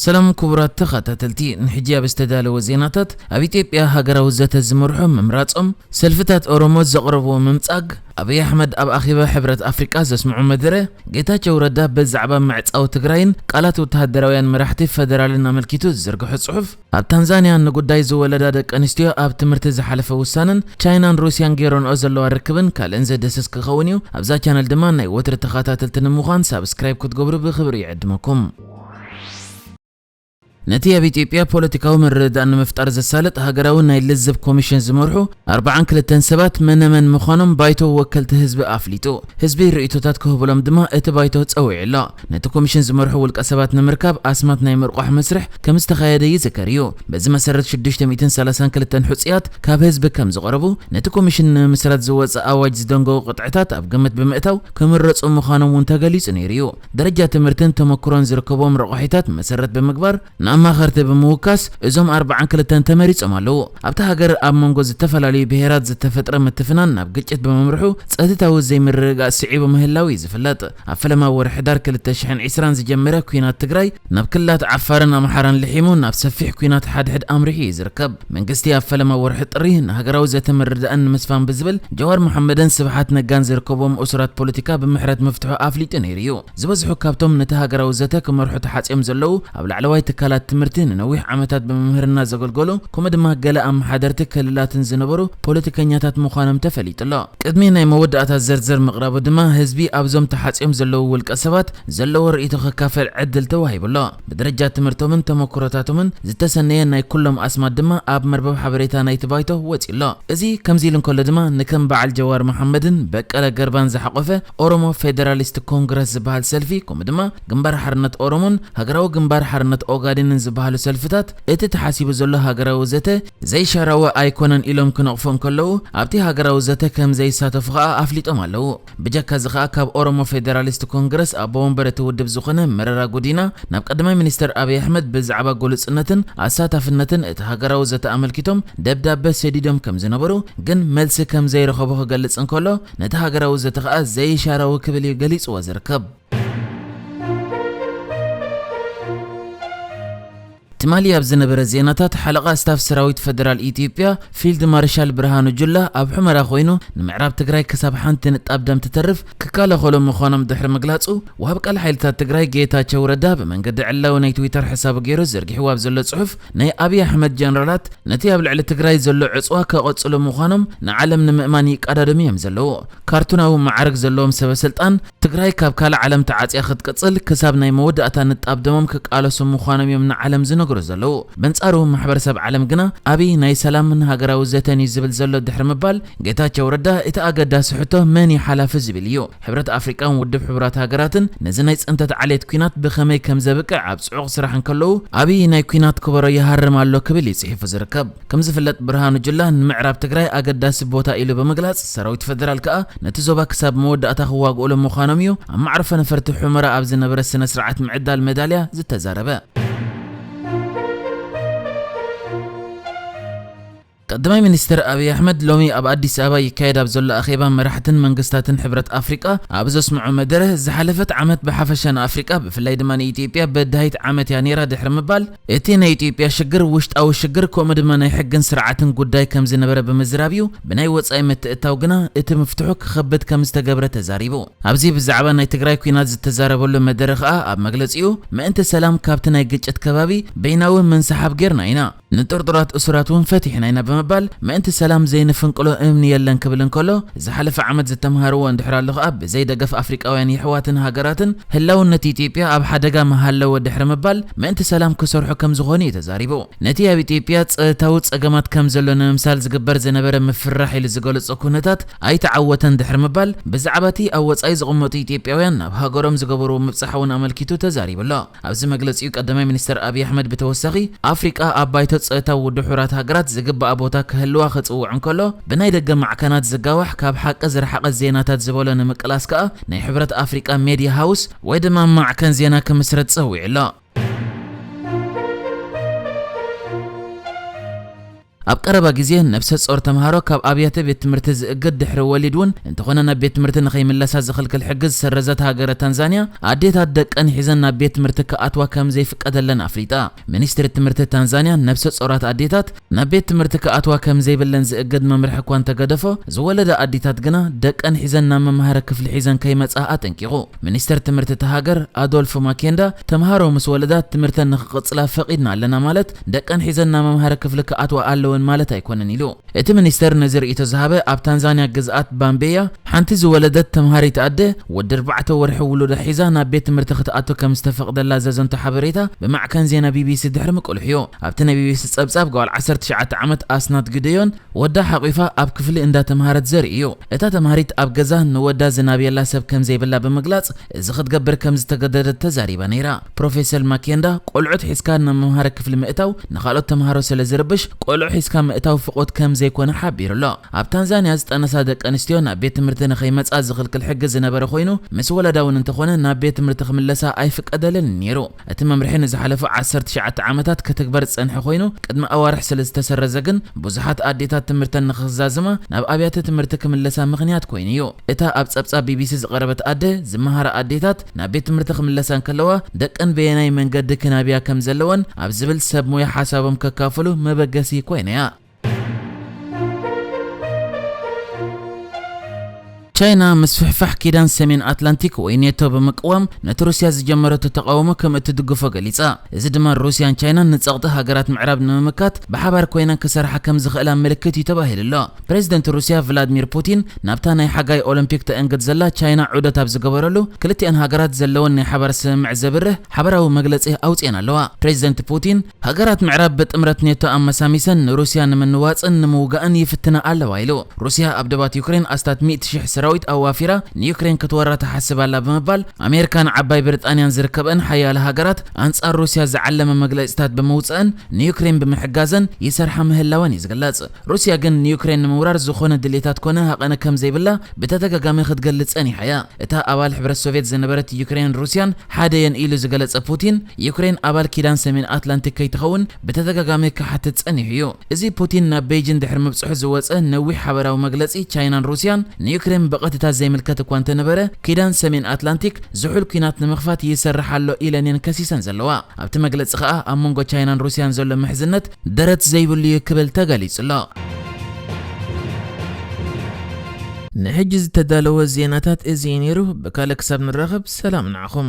ሰላም ክቡራት ተኸታተልቲ፣ ንሕጂ ኣብ ዝተዳለወ ዜናታት፣ ኣብ ኢትዮጵያ ሃገራዊ ዘተ ዝመርሑ ምምራጾም፣ ሰልፍታት ኦሮሞ ዘቕረብዎ ምምጻግ፣ ኣብይ ኣሕመድ ኣብ ኣኼባ ሕብረት ኣፍሪቃ ዘስምዖ መደረ፣ ጌታቸው ረዳ ብዛዕባ ምዕጻው ትግራይን ቃላት ወተሃደራውያን መራሕቲ ፈደራልን ኣመልኪቱ ዝዘርግሖ ጽሑፍ፣ ኣብ ታንዛንያ ንጉዳይ ዝወለዳ ደቂ ኣንስትዮ ኣብ ትምህርቲ ዝሓለፈ ውሳነን ቻይናን ሩስያን ገይረንኦ ዘለዋ ርክብን ካልእን ዘደስስ ክኸውን እዩ። ኣብዛ ቻነል ድማ ናይ ወትሪ ተኸታተልቲ ንምዃን ሳብስክራይብ ክትገብሩ ብኽብሪ ይዕድመኩም። ነቲ ኣብ ኢትዮጵያ ፖለቲካዊ ምርድዳእ ንምፍጣር ዘሳልጥ ሃገራዊ ናይ ልዝብ ኮሚሽን ዝመርሑ ኣርባዓን ክልተን ሰባት መነመን ምዃኖም ባይቶ ወከልቲ ህዝቢ ኣፍሊጡ። ህዝቢ ርእይቶታት ክህብሎም ድማ እቲ ባይቶ ጸዊዑ ኣሎ። ነቲ ኮሚሽን ዝመርሑ ውልቀ ሰባት ንምርካብ ኣስማት ናይ ምርቋሕ መስርሕ ከም ዝተኻየደ ይዝከር እዩ። በዚ መሰረት ሽዱሽተ ሚእትን ሰላሳን ክልተን ሕጹያት ካብ ህዝቢ ከም ዝቐረቡ፣ ነቲ ኮሚሽን ንምምስራት ዝወጸ ኣዋጅ ዝደንገጉ ቅጥዕታት ኣብ ግምት ብምእታው ክምረጹ ምዃኖም እውን ተገሊጹ ነይሩ እዩ። ደረጃ ትምህርትን ተመክሮን ዝርከብዎም ረቋሒታት መሰረት ብምግባር ንኣማኸርቲ ብምውካስ እዞም ኣርባዓን ክልተን ተመሪጾም ኣለዉ። ኣብታ ሃገር ኣብ መንጎ ዝተፈላለዩ ብሄራት ዝተፈጥረ ምትፍናን ናብ ግጭት ብምምርሑ ጸጥታዊ ዘይምርግጋእ ስዒቡ ምህላው እዩ ዝፍለጥ። ኣብ ፈለማ ወርሒ ሕዳር ክልተ ሽሕን ዕስራን ዝጀመረ ኲናት ትግራይ ናብ ክልላት ዓፋርን ኣምሓራን ልሒሙ ናብ ሰፊሕ ኲናት ሓድሕድ ኣምሪሑ እዩ ዝርከብ። መንግስቲ ኣብ ፈለማ ወርሒ ጥሪ ንሃገራዊ ዘተ ምርድዳእን ንምስፋን ብዝብል ጀዋር መሓመድን ስብሓት ነጋን ዝርከብዎም እሱራት ፖለቲካ ብምሕረት ምፍትሑ ኣፍሊጡ ነይሩ እዩ። ዝበዝሑ ካብቶም ነቲ ሃገራዊ ዘተ ክመርሑ ተሓጽዮም ዘለዉ ኣብ ላዕለዋይ ትካላት ትምህርቲ ንነዊሕ ዓመታት ብመምህርና ዘገልገሉ ከምኡ ድማ ገለ ኣመሓደርቲ ክልላትን ዝነበሩ ፖለቲከኛታት ምዃኖም ተፈሊጡ ኣሎ። ቅድሚ ናይ መወዳእታ ዝርዝር ምቕራቡ ድማ ህዝቢ ኣብዞም ተሓጽዮም ዘለዉ ውልቀ ሰባት ዘለዎ ርእይቶ ክካፈል ዕድል ተዋሂቡ ኣሎ። ብደረጃ ትምህርቶምን ተመክሮታቶምን ዝተሰነየ ናይ ኩሎም ኣስማት ድማ ኣብ መርበብ ሓበሬታ ናይቲ ባይቶ ወጺኡ ኣሎ። እዚ ከምዚ ኢሉ እንከሎ ድማ ንከም በዓል ጀዋር መሓመድን በቀለ ገርባን ዝሓቖፈ ኦሮሞ ፌደራሊስት ኮንግረስ ዝበሃል ሰልፊ ከምኡ ድማ ግንባር ሓርነት ኦሮሞን ሃገራዊ ግንባር ሓርነት ኦጋዴንን ዝበሃሉ ሰልፍታት እቲ ተሓሲቡ ዘሎ ሃገራዊ ዘተ ዘይሻራዊ ኣይኮነን ኢሎም ክነቕፉ እንከለዉ ኣብቲ ሃገራዊ ዘተ ከም ዘይሳተፉ ከኣ ኣፍሊጦም ኣለዉ። ብጀካ እዚ ከኣ ካብ ኦሮሞ ፌደራሊስት ኮንግረስ ኣቦ ወንበር እቲ ውድብ ዝኾነ መረራ ጉዲና ናብ ቀዳማይ ሚኒስተር ኣብይ ኣሕመድ ብዛዕባ ግሉጽነትን ኣሳታፍነትን እቲ ሃገራዊ ዘተ ኣመልኪቶም ደብዳበ ሰዲዶም ከም ዝነበሩ ግን መልሲ ከም ዘይረኸቡ ክገልጽ እንከሎ ነቲ ሃገራዊ ዘተ ከኣ ዘይሻራዊ ክብል እዩ ገሊጽዎ ዝርከብ። ትማሊ ኣብ ዝነበረ ዜናታት ሓለቓ ስታፍ ሰራዊት ፈደራል ኢትዮጵያ ፊልድ ማርሻል ብርሃኑ ጁላ ኣብ ሑመራ ኮይኑ ንምዕራብ ትግራይ ክሳብ ሓንቲ ንጣብ ደም ትተርፍ ክከላኸሉ ምዃኖም ድሕሪ ምግላጹ፣ ወሃብ ቃል ሓይልታት ትግራይ ጌታቸው ረዳ ብመንገዲ ዕላዊ ናይ ትዊተር ሕሳቡ ገይሩ ዘርጊሕዎ ኣብ ዘሎ ጽሑፍ ናይ ኣብይ ኣሕመድ ጀነራላት ነቲ ኣብ ልዕሊ ትግራይ ዘሎ ዕጽዋ ከቐጽሉ ምዃኖም ንዓለም ንምእማን ይቃዳደሙ እዮም ዘለዉ። ካርቱናዊ መዓርግ ዘለዎም ሰበ ስልጣን ትግራይ ካብ ካልእ ዓለም ተዓጽያ ክትቅጽል ክሳብ ናይ መወዳእታ ንጣብ ደሞም ክቃለሱ ምዃኖም እዮም ንዓለም ዝነግሩ ዘለዉ። በንጻሩ ማሕበረሰብ ዓለም ግና ኣብይ ናይ ሰላምን ሃገራዊ ዘተን እዩ ዝብል ዘሎ ድሕሪ ምባል ጌታቸው ረዳ እቲ ኣገዳሲ ሕቶ መን እዩ ሓላፊ ዝብል እዩ። ሕብረት ኣፍሪቃን ውድብ ሕቡራት ሃገራትን ነዚ ናይ ጽንተት ዓሌት ኲናት ብኸመይ ከም ዘብቅዕ ኣብ ጽዑቕ ስራሕ እንከለዉ ኣብይ ናይ ኲናት ከበሮ ይሃርም ኣሎ ክብል እዩ ጽሒፉ ዝርከብ። ከም ዝፍለጥ ብርሃኑ ጁላ ንምዕራብ ትግራይ ኣገዳሲ ቦታ ኢሉ ብምግላጽ ሰራዊት ፈደራል ከኣ ነቲ ዞባ ክሳብ መወዳእታ ክዋግኡሉ ምዃኖም እዩ ኣብ መዕርፎ ነፈርቲ ሑመራ ኣብ ዝነበረ ስነ ስርዓት ምዕዳል መዳልያ ዝተዛረበ። ቀዳማይ ሚኒስትር ኣብይ ኣሕመድ ሎሚ ኣብ ኣዲስ ኣበባ ይካየድ ኣብ ዘሎ ኣኼባ መራሕትን መንግስታትን ሕብረት ኣፍሪቃ ኣብ ዘስምዖ መደረ ዝሓለፈት ዓመት ብሓፈሻ ንኣፍሪቃ ብፍላይ ድማ ንኢትዮጵያ በዳሂት ዓመት እያ ነይራ ድሕሪ ምባል እቲ ናይ ኢትዮጵያ ሽግር ውሽጣዊ ሽግር ከምኡ ድማ ናይ ሕግን ስርዓትን ጉዳይ ከም ዝነበረ ብምዝራብ እዩ። ብናይ ወጻኢ ምትእታው ግና እቲ ምፍትሑ ክኸብድ ከም ዝተገብረ ተዛሪቡ። ኣብዚ ብዛዕባ ናይ ትግራይ ኲናት ዝተዛረበሉ መደረ ከኣ ኣብ መግለጺኡ ምእንቲ ሰላም ካብቲ ናይ ግጭት ከባቢ በይናዊ ምንስሓብ ጌርና ኢና። ንጥርጡራት እሱራት እውን ፈቲሕና ኢና ብምባል ምእንቲ ሰላም ዘይንፍንቅሎ እምኒ የለን ክብል እንከሎ ዝሓለፈ ዓመት ዝተምሃርዎ እንድሕር ኣሎ ከኣ ብዘይ ደገፍ ኣፍሪቃውያን የሕዋትን ሃገራትን ህላውነት ኢትዮጵያ ኣብ ሓደጋ ምሃለወ ድሕሪ ምባል ምእንቲ ሰላም ክሰርሑ ከም ዝኾኑ እዩ ተዛሪቡ። ነቲ ኣብ ኢትዮጵያ ጸጥታዊ ጸገማት ከም ዘሎ ንምምሳል ዝግበር ዝነበረ ምፍርራሕ ኢሉ ዝገለጾ ኩነታት ኣይተዓወተን ድሕሪ ምባል ብዛዕባ እቲ ኣብ ወጻኢ ዝቕመጡ ኢትዮጵያውያን ናብ ሃገሮም ዝገበርዎ ምብጻሕ እውን ኣመልኪቱ ተዛሪቡ ኣሎ። ኣብዚ መግለጺኡ ቀዳማይ ሚኒስተር ኣብይ ኣሕመድ ብተወሳኺ ኣፍሪቃ ኣብ ባይቶ ጸጥታ ውድብ ሕቡራት ሃገራት ዝግባኣ ቦታ ክህልዋ ክጽውዕ እንከሎ ብናይ ደገ ማዕከናት ዝጋዋሕ ካብ ሓቂ ዝረሓቐ ዜናታት ዝበሎ ንምቅላስ ከኣ ናይ ሕብረት ኣፍሪቃ ሜድያ ሃውስ ወይ ድማ ማዕከን ዜና ክምስረት ጸዊዑ ኣሎ። ኣብ ቀረባ ግዜ ነብሰ ጾር ተምሃሮ ካብ ኣብያተ ቤት ትምህርቲ ዝእግድ ድሕሪ ወሊድ እውን እንተኾነ ናብ ቤት ትምህርቲ ንኸይምለሳ ዝኽልክል ሕጊ ዝሰረዘት ሃገረ ታንዛንያ፣ ኣዴታት ደቀን ሒዘን ናብ ቤት ትምህርቲ ክኣትዋ ከም ዘይፍቀደለን ኣፍሊጣ። ሚኒስትሪ ትምህርቲ ታንዛንያ ነብሰ ጾራት ኣዴታት ናብ ቤት ትምህርቲ ክኣትዋ ከም ዘይብለን ዝእግድ መምርሒ እኳ እንተገደፎ፣ ዝወለዳ ኣዴታት ግና ደቀን ሒዘን ናብ መምሃሪ ክፍሊ ሒዘን ከይመጻ ኣጠንቂቑ። ሚኒስትር ትምህርቲ እታ ሃገር ኣዶልፎ ማኬንዳ፣ ተምሃሮ ምስ ወለዳ ትምህርተን ንኽቕጽላ ፈቒድና ኣለና ማለት ደቀን ሒዘን ናብ መምሃሪ ክፍሊ ክኣትዋ ኣለወን ማለት ኣይኮነን ኢሉ። እቲ ሚኒስተር ነዚ ርእይቶ ዝሃበ ኣብ ታንዛንያ ግዝኣት ባምቤያ ሓንቲ ዝወለደት ተምሃሪት ኣደ ወዲ ኣርባዕተ ወርሒ ውሉዳ ሒዛ ናብ ቤት ትምህርቲ ክትኣቱ ከም ዝተፈቕደላ ዘዘንቶ ሓበሬታ ብማዕከን ዜና ቢቢሲ ድሕሪ ምቅልሑ እዩ። ኣብቲ ናይ ቢቢሲ ጸብጻብ ጓል ዓሰርተ ትሽዓተ ዓመት ኣስናት ግደዮን ወዳ ሓቒፋ ኣብ ክፍሊ እንዳተምሃረት ዘርኢ እዩ። እታ ተምሃሪት ኣብ ገዛ ንወዳ ዝናብየላ ሰብ ከም ዘይብላ ብምግላጽ እዚ ክትገብር ከም ዝተገደደት ተዛሪባ ነይራ። ፕሮፌሰር ማኬንዳ ቆልዑት ሒዝካ ናብ መምሃሪ ክፍሊ ምእታው ንኻልኦት ተምሃሮ ስለ ዝርብሽ ቆልዑ ሒዝካ ምእታው ፍቑድ ከም ዘይኮነ ሓቢሩ ኣሎ። ኣብ ታንዛንያ ዝጠነሳ ደቂ ኣንስትዮ ናብ ቤት ትምህርቲ ንኸይመጻ ዝኽልክል ሕጊ ዝነበረ ኮይኑ ምስ ወለዳ እውን እንተኾነ ናብ ቤት ትምህርቲ ክምለሳ ኣይፍቀደለን ነይሩ። እቲ መምርሒ ንዝሓለፉ ዓሰርተ ትሽዓተ ዓመታት ክትግበር ዝጸንሐ ኮይኑ ቅድሚ ኣዋርሕ ስለ ዝተሰረዘ ግን ብዙሓት ኣዴታት ትምህርተን ንኽዛዝማ ናብ ኣብያተ ትምህርቲ ክምለሳ ምኽንያት ኮይኑ እዩ። እታ ኣብ ጸብጻብ ቢቢሲ ዝቐረበት ኣደ ዝመሃራ ኣዴታት ናብ ቤት ትምህርቲ ክምለሳ እንከለዋ ደቀን በየናይ መንገዲ ክናብያ ከም ዘለወን ኣብ ዝብል ሰብ ሞያ ሓሳቦም ከካፍሉ መበገሲ ኮይና እያ። ቻይና ምስፍሕፋሕ ኪዳን ሰሜን ኣትላንቲክ ወይ ኔቶ ብምቅዋም ነቲ ሩስያ ዝጀመረቶ ተቃውሞ ከም እትድግፎ ገሊጻ። እዚ ድማ ሩስያን ቻይናን ንጸቕጢ ሃገራት ምዕራብ ንምምካት ብሓባር ኮይነን ክሰርሓ ከም ዝኽእላ ምልክት እዩ ተባሂሉ ኣሎ። ፕሬዚደንት ሩስያ ቭላድሚር ፑቲን ናብታ ናይ ሓጋይ ኦሎምፒክ ተእንግድ ዘላ ቻይና ዑደት ኣብ ዝገበረሉ ክልቲኣን ሃገራት ዘለወን ናይ ሓባር ስምምዕ ዘብርህ ሓበራዊ መግለጺ ኣውጺአን ኣለዋ። ፕሬዚደንት ፑቲን ሃገራት ምዕራብ ብጥምረት ኔቶ ኣመሳሚሰን ንሩስያ ንምንዋጽን ንምውጋእን ይፍትና ኣለዋ ኢሉ። ሩስያ ኣብ ደባት ዩክሬን ኣስታት ሚእቲ ሽሕ ሰራዊት ኣዋፊራ ንዩክሬን ክትወራ ትሓስብ ኣላ ብምባል ኣሜሪካን ዓባይ ብሪጣንያን ዝርከበን ሓያለ ሃገራት ኣንጻር ሩስያ ዝዓለመ መግለጺታት ብምውጽእን ንዩክሬን ብምሕጋዘን ይሰርሓ ምህላወን እዩ ዝግለጽ። ሩስያ ግን ንዩክሬን ንምውራር ዝኾነ ድሌታት ኮነ ሃቐነ ከም ዘይብላ ብተደጋጋሚ ክትገልጽ ጸኒሓ እያ። እታ ኣባል ሕብረት ሶቪየት ዝነበረት ዩክሬን ሩስያን ሓደ የን ኢሉ ዝገለጸ ፑቲን፣ ዩክሬን ኣባል ኪዳን ሰሜን ኣትላንቲክ ከይትኸውን ብተደጋጋሚ ክሓትት ጸኒሑ እዩ። እዚ ፑቲን ናብ ቤይጂን ድሕሪ ምብጽሑ ዝወጸ ነዊሕ ሓበራዊ መግለጺ ቻይናን ሩስያን ንዩክሬን ብቐጥታ ዘይምልከት እኳ እንተነበረ፣ ኪዳን ሰሜን ኣትላንቲክ ዝሑል ኲናት ንምኽፋት ይሰርሕ ኣሎ ኢለን እየን ከሲሰን ዘለዋ። ኣብቲ መግለጺ ከኣ ኣብ መንጎ ቻይናን ሩስያን ዘሎ ምሕዝነት ደረት ዘይብሉ እዩ ክብል ተገሊጹ ኣሎ። ንሕጂ ዝተዳለወ ዜናታት እዚ እዩ ነይሩ። ብካልእ ክሳብ ንራኸብ ሰላም ንዓኹም።